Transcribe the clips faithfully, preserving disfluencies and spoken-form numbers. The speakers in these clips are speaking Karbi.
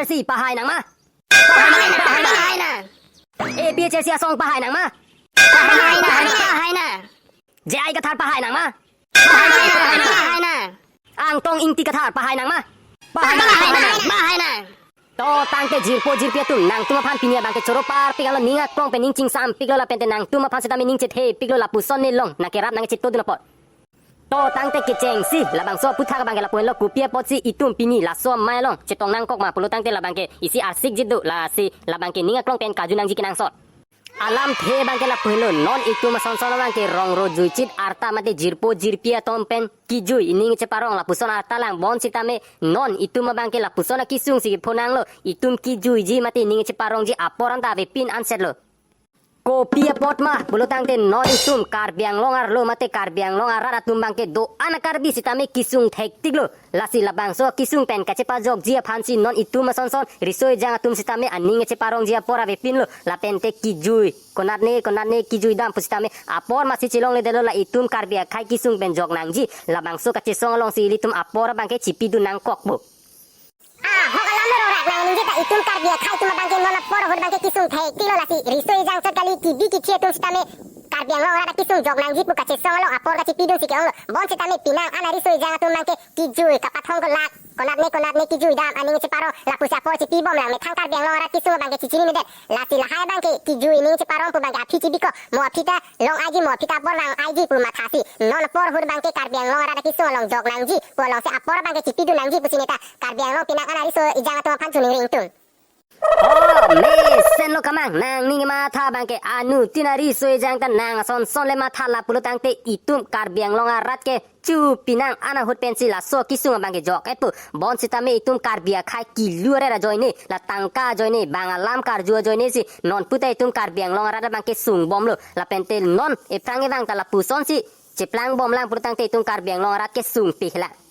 C pahai nang ma? Pahai nang, pahai nang. Pahai nang. A P H L C asong pahai nang ma? Pahai nang, pahai nang. J I Kathar pahai nang ma? Pahai nang, pahai nang. Angtong Ingti Kathar pahai nang ma? Pahai nang, pahai nang, pahai nang. To tangte jirpo jirpi atum, nangtum aphan pini abangke choro parpik alo, ning aklong pen ning chingsampiklo lapente nangtum aphan sitame ning chethepiklo, lapuson nelong nangkerap nangchitodun apot. To tangte kechengsi labangso aphuthak abangke lapu henlo, kopi apotsi itum pini laso amei along chetong nangkok ma pulo tangte labangke isi arsikjit do, lasi labangke ning aklong pen karju nangji kenangsot. Alamthe abangke lapu henlo, non itum asonson abangke rong ro juichit arta mate jirpo jirpi atum pen kijui ining cheparong lapuson arta lang, bonsitame non itum abangke lapuson akesung si kepho nanglo, itum kijuiji mate ining cheparongji apor anta avepin ansetlo. Kopi apot ma pulo tangte non itum Karbi Anglong arlo mate Karbi Anglong arat atum abangke do-an a-Karbi sitame kesung thektiklo. Lasi labangso kesung pen kachepajokji aphansi non itum asonson riso ejang atum sitame aning cheparongji apor avepinlo, lapente kijui, konatne konatne kijuidam pusitame apor masi chelongledetlo, la itum Karbi akhei kesung pen jok nangji, labangso kachesong alongsi ilitum apor abangke chipidun nangkokpo. Ah, ahok alam lo rongrak nangningje ta, itum Karbi akhei atum abangke non apor ahut abangke kesung thektiklo, lasi riso ejang chot kali, kibi kithi atum sitame Karbi Anglong arat akesung jok nangji pu kachesong along apor kachipidunsi ke-onglo. Bonsitame penang an ariso ejang atum abangke kijui, kapathong kelak, konatne konatne kijuidam, aning cheparong lapusi apor chipibom lang, methang Karbi Anglong arat kesung abangke chichininedet. Lasi lahai abangke kijui, ining cheparong pu abangke aphi chibikok, mo aphi ta long aiji, mo aphi ta apor vang aiji pu mathasi non apor ahut abangke Karbi Anglong arat akesung along jok nangji pu alongsi apor abangke chipidun nangji pusi neta Karbi Anglong penang an ariso ejang atum aphan choningri ingtung. Oh, mesenlo kamang, nangning matha abangke anuttin ariso ejang ta nang asonson le matha, la pulo tangte itum Karbi Anglong arat ke chu penang an ahut pensi laso kesung abangke jok-etpo. Bonsitame itum Karbi akhei kilu aret ajoine, la tangka ajoine, bang alam karju ajoinesi non puta itum Karbi Anglong arat abangke sungbomlo, lapente non ephrang evang ta lapusonsi cheplangbom lang pulo tangte itum Karbi Anglong arat kesung pihlang.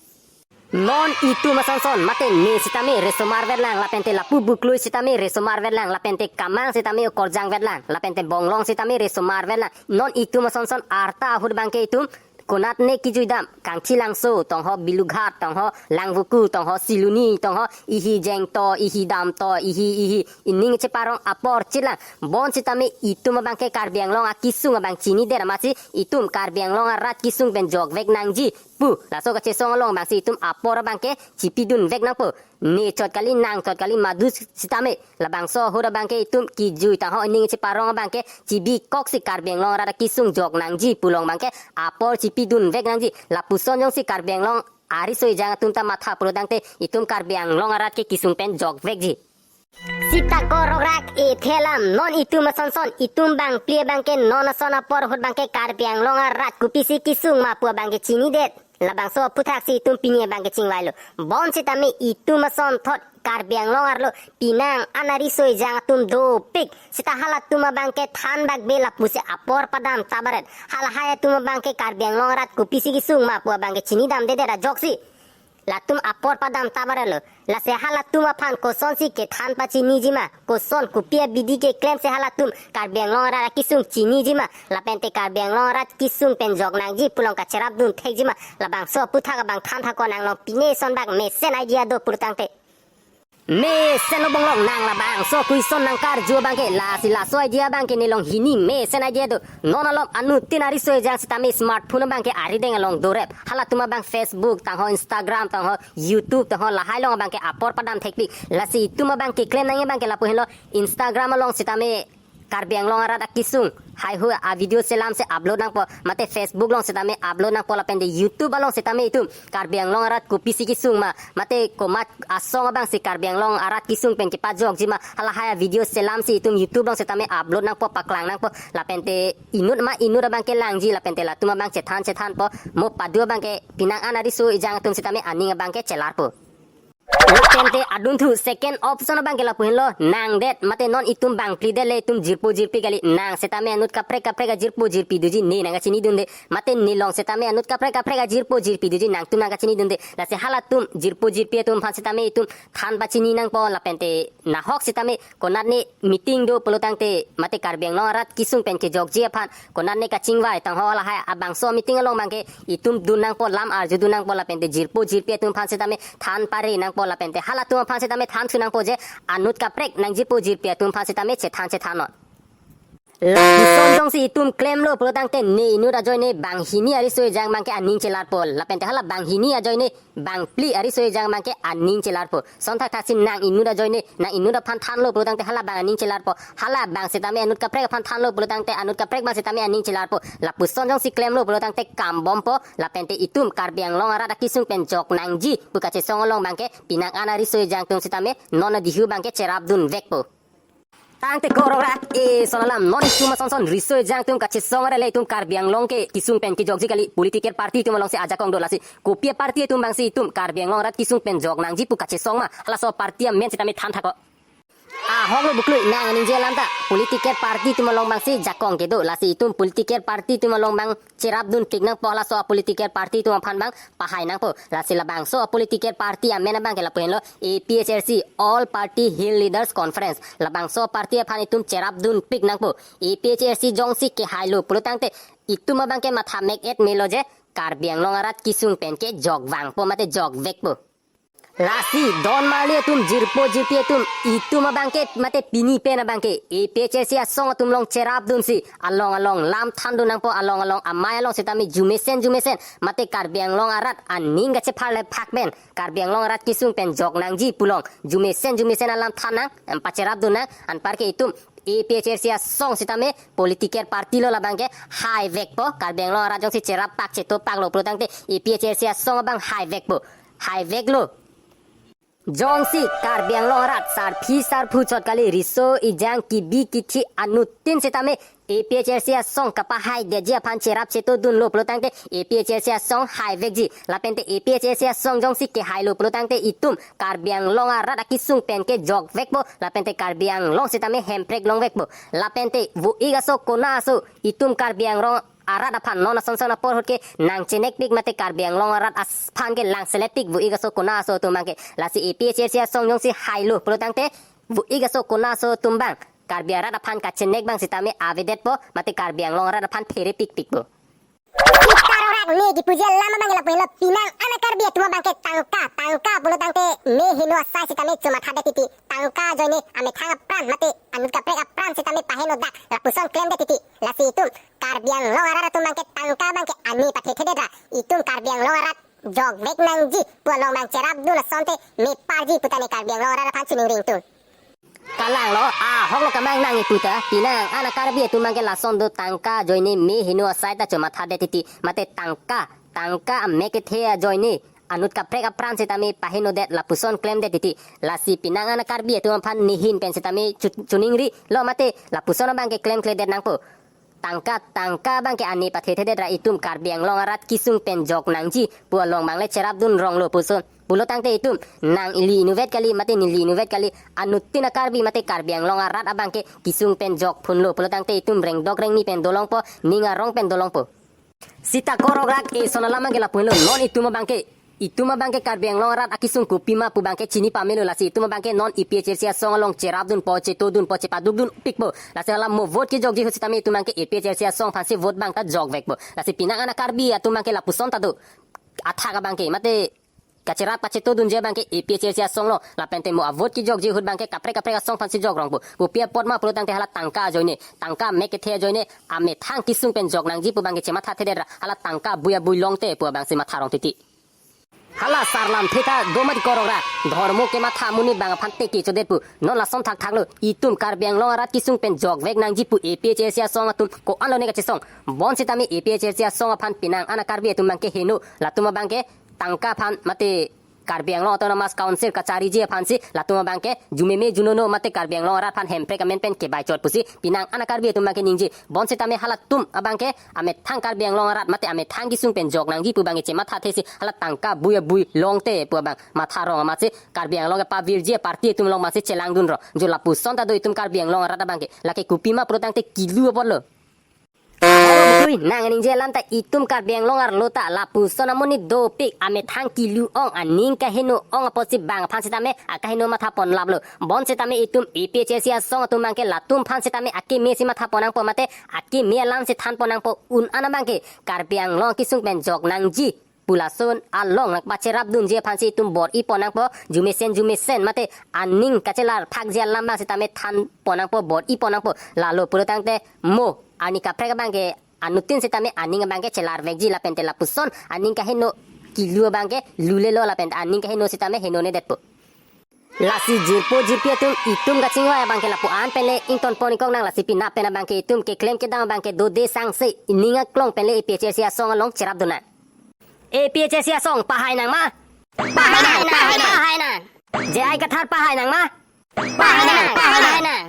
Non itum asonson mate ne sitame resomar vetlang, lapente lapu buklui sitame resomar vetlang, lapente kamang sitame okorjang vetlang, lapente bonglong sitame resomar vetlang. Non itum asonson arta ahut abangke itum konatne kijuidam, Kangchilangso tongho, Bilughat tongho, Langvoku tongho, Siluni tongho, ihi jengto, ihi damto, ihi ihi ining cheparong apor chitlang. Bonsitame itum abangke Karbi Anglong akesung abang chinidet amatsi itum Karbi Anglong arat kesung pen jokvek nangji pu laso kachesong along abangsi itum apor abangke chipidunvek nangpo. Ne chot kali, nang chot kali, madu sitame labangso ahut abangke itum kijui tangho, ining cheparong abangke chibikoksi Karbi Anglong arat kesung jok nangji pu along abangke apor chipidunvek nangji. Lapuson jongsi Karbi Anglong ariso ejang atum ta matha pulo tangte itum Karbi Anglong arat ke kesung pen jokvekji. Sita ko rongrak, ethe alam, non itum asonson, itum bangphli abangke non ason apor ahut abangke Karbi Anglong arat kopisi kesung ma pu abangke chinidet. Labangso aphuthaksi itum pini abangke chingvailo. Bonsitame itum asonthot Karbi Anglong arlo penang an ariso ejang atum dopik. Sita halatum abangke thanbakbe lapusi apor padam tabaret. Halahai atum abangke Karbi Anglong arat kopisi kesung ma pu abangke chinidamdedet ajoksi latum apor padam tabaretlo. Lasi halatum aphan kosonsi kethan pachiniji ma, koson kopi abidi keklemsi halatum Karbi Anglong arat akesung chiniji ma, lapente Karbi Anglong arat kesung pen jok nangji pu along kacherapdun thekji ma, labangso aputhak abang than thakon nanglong pine son bak mesen idea do pulo tangte. Mesenlo bonglong, nang labangso question nangkarju abangke, lasi laso idea abangke nelong hini mesen idea do. Non alom anuttin ariso ejang sitame smartphone abangke arideng along dorep. Halatum abang Facebook tangho, Instagram tangho, YouTube tangho, lahai along abangke apor padam thekpik. Lasi itum abang keklem nangji abangke lapu henlo, Instagram along sitame Karbi Anglong arat akesung haihui avideo selamsi upload nangpo, mate Facebook along sitame upload nangpo, lapente YouTube along sitame itum Karbi Anglong arat kopisi kesung ma, mate komat asong abangsi Karbi Anglong arat kesung pen kepajokji ma, halahai avideo selamsi itum YouTube along sitame upload nangpo, paklang nangpo, lapente inut ma inut abangke langji, lapente latum abang chethan chethanpo, mo padu abangke penang an ariso ejang atum sitame aning abangke chelarpo. Lapente adunthu second option abangke lapu henlo, nangdet mate non itum bangphlidet le itum jirpo jirpi kali, nang sitame anut kaprek kaprek ajirpo jirpi doji, ne nangkachinidunde, mate nelong sitame anut kaprek kaprek ajirpo jirpi doji, nangtum nangkachinidunde. Lasi halatum jirpo jirpi atum aphan sitame itum than pachini nangpo, lapente nahok sitame konatne meeting do pulo tangte mate Karbi Anglong arat kesung pen kejokji aphan konatne kachingvai tangho, lahai abangso meeting along abangke itum dun nangpo, lam arjudun nangpo, lapente jirpo jirpi atum aphan sitame than pare nangpo, Pente halatum aphan sitame than thu nangpo je, anut kaprek nangjipo jirpi atum aphan sitame chethan chethan non. Lapuson jongsi itum klemlo pulo tangte ne inut ajoine banghini ariso ejang abangke aning chelarpo. Lapente hala banghini ajoine bangphli ariso ejang abangke aning chelarpo. Sonthak thaksi nang inut ajoine, nang inut aphan thanlo pulo tangte hala abang aning chelarpo. Hala abang sitame anut kaprek aphan thanlo pulo tangte anut kaprek abang sitame aning chelarpo. Lapuson jongsi klemlo pulo tangte kam bompo. Lapente itum Karbi Anglong arat akisung pen jok nangji pu kachesong along abangke pinang an ariso ejang atum sitame non adihu abangke cherapdun vekpo. Tangte korok rat, e, son alam, non itum ason son riso ejang atum kachesong arele itum Karbi Anglong ke kisung pen kejokji kali, political party atum alongsi ajakong do lasi. Kopi aparty atum abangsi itum Karbi Anglong arat kisung pen jok nangji pu kachesong ma, halaso aparty amen sitame than thaklo. Ahok lo buklui, nang ningje alam ta, political party atum along abangsi jakong kedo, lasi itum political party atum along abang cherapdunpik nangpo, halaso apolitical party atum aphan abang pahai nangpo. Lasi labangso apolitical party amen abangke lapu henlo A P H L C, All Party Hill Leaders Conference. Labangso party aphan itum cherapdunpik nangpo. A P H L C jongsi kehailo pulo tangte itum abangke matha mek-et melo je Karbi Anglong arat kisung pen ke jok vangpo mate jok vekpo. Lasi don marli atum, jirpo jirpi atum, itum abangke mate pini pen abangke A P H L C asong atum along cherapdunsi along along lam thandun nangpo, along along amei along sitame jumesen jumesen mate Karbi Anglong arat aning kachepharle phak pen, Karbi Anglong arat kisung pen jok nangji pu along jumesen jumesen alam than nang, em, pacherapdun nang, anparke itum A P H L C asong sitame political party lo, labangke hai vekpo. Karbi Anglong arat jongsi cherap pak cheto pak lo pulo tangte A P H L C asong abang hai vekpo. Hai veklo. Jongsi Karbi Anglong arat sarpi sarpo chot kali, riso ejang kibi kithi anuttin sitame A P H L C asong kapahaidetji aphan cherap chetodunlo pulo tangte A P H L C asong hai vekji. Lapente A P H L C asong jongsi kehailo pulo tangte itum Karbi Anglong arat akisung pen ke jok vekpo. Lapente Karbi Anglong sitame hemprek long vekpo. Lapente vo-ik aso kona aso itum Karbi Anglong arat aphan non ason son apor ahut ke nangchenekpik mate Karbi Anglong arat aphan ke langseletpik vo-ik aso kona aso atum abangke. Lasi A P H L C asong jongsi hailo pulo tangte vo-ik aso kona aso atum abang Karbi arat aphan kachenek abang sitame avedetpo mate Karbi Anglong arat aphan pherepikpikpo. Kita rong rak ne kipuji alam abang lapu henlo, pinang an a-Karbi atum abangke tangka, tangka pulo tangte me heno asai sitame chomathadet titi. Tangka ajoine amethang apran mate anut kaprek apran sitame pahenodak, lapuson klemdet titi. Lasi itum Karbi Anglong arat atum abangke tangka abangke ani pathethedet ra itum Karbi Anglong arat jok vek nangji pu along abang cherapdun asonte meparji pu tame Karbi Anglong arat aphan chiningri ingtung. Kalang lo, ahok lo kamang nang iputa, pinang an a-Karbi atum abangke lason do, tangka ajoine me heno asai ta chomathadet titi, mate tangka, tangka amek kethe ajoine anut kaprek apran sitame pahenodet, lapuson klemdet titi. Lasi pinang an a-Karbi atum aphan nehin pen sitame chu-, chiningri lo mate lapuson abangke klemkledet nangpo. Tangka, tangka abangke ani pathethedet ra itum Karbi Anglong arat kisung pen jok nangji pu along abang le cherapdun ronglo puson. Pulo tangte itum nang ili inutvet kali mate neli inutvet kali, anuttin a-Karbi mate Karbi Anglong arat abangke kisung pen jok phunlo pulo tangte itum rengdok rengni pen dolongpo, ning arong pen dolongpo. Sita korok rak, e, son alam abangke lapu henlo, non itum abangke, itum abangke Karbi Anglong arat akisung kopima pu abangke chini pamelo, lasi itum abangke non A P H L C asong along cherapdunpo, chetodunpo, chepadukdunpikpo. Lasi hala mo vote kejokji ahut sitame itum abangke A P H L C asong aphansi vote abang ta jok vekpo. Lasi pinang an a-Karbi atum abangke lapuson ta do. Athak abangke mate kacherap kachetodunji abangke A P H L C asong lo, lapente mo a-vote kejokji ahut abangke kaprek kaprek asong aphansi jok rongpo. Kopi apot ma pulo tangte hala tangka ajoine, tangka amek kethe ajoine amethang kisung pen jok nangji pu abangke chemathathedet ra hala tangka abui abui longte pu abangsi matha rong titi. Hala sarlamthe ta do mati korok ra, dhormo kematha amonit abang aphan teke chodet pu. Non lason thakthak lo, itum Karbi Anglong arat kisung pen jok vek nangji pu A P H L C asong atum ko-an lone kachesong. Bonsitame A P H L C asong aphan pinang an a-Karbi atum abangke heno, latum abangke tangka aphan mate Karbi Anglong Autonomous Council kachariji aphansi latum abangke jumeme junono mate Karbi Anglong arat aphan hemprek amen pen kebai chot pusi pinang an a-Karbi atum abangke ningje. Bonsitame halatum abangke amethang Karbi Anglong arat mate amethang kisung pen jok nangji pu abangke chemathathesi hala tangka abui abui longte pu abang matha rong amatsi Karbi Anglong kepavirji a-party atum along amatsi chelangdun rong. Jo lapuson ta do itum Karbi Anglong arat abangke. Lake kopima pulo tangte kilu apotlo. Oro bukui, nang ningje alam ta itum Karbi Anglong arlo ta lapuson amonit dopik, amethang kilu ong, aning kaheno ong apotsi bang aphan sitame akaheno mathapon laplo. Bonsitame itum A P H L C asong atum abangke latum aphan sitame akemesi mathapon nangpo mate akeme alamsi thanpon nangpo, un an abangke Karbi Anglong kisung pen jok nangji pu lason along nangpacherapdunji aphansi itum bor-i pon nangpo, jumesen jumesen mate aning kachelar phakji alam abang sitame than pon nangpo, bor-i pon nangpo. Lalo pulo tangte mo arni kaprek abang ke anuttin sitame aning abang ke chelarvekji lapente lapuson aning kaheno kilu abang ke lulelo lapente aning kaheno sitame henonedetpo. Lasi jirpo jirpi atum, itum kachingvai abang ke lapu-an penle ington pon ingkok nang, lasi penap pen abang ke itum keklem kedam abang ke dode sangse ining aklong penle A P H L C asong along cherapdun nang. A P H L C asong pahai nang ma? Pahai nang, pahai nang, pahai nang. J I Kathar pahai nang ma? Pahai nang, pahai nang.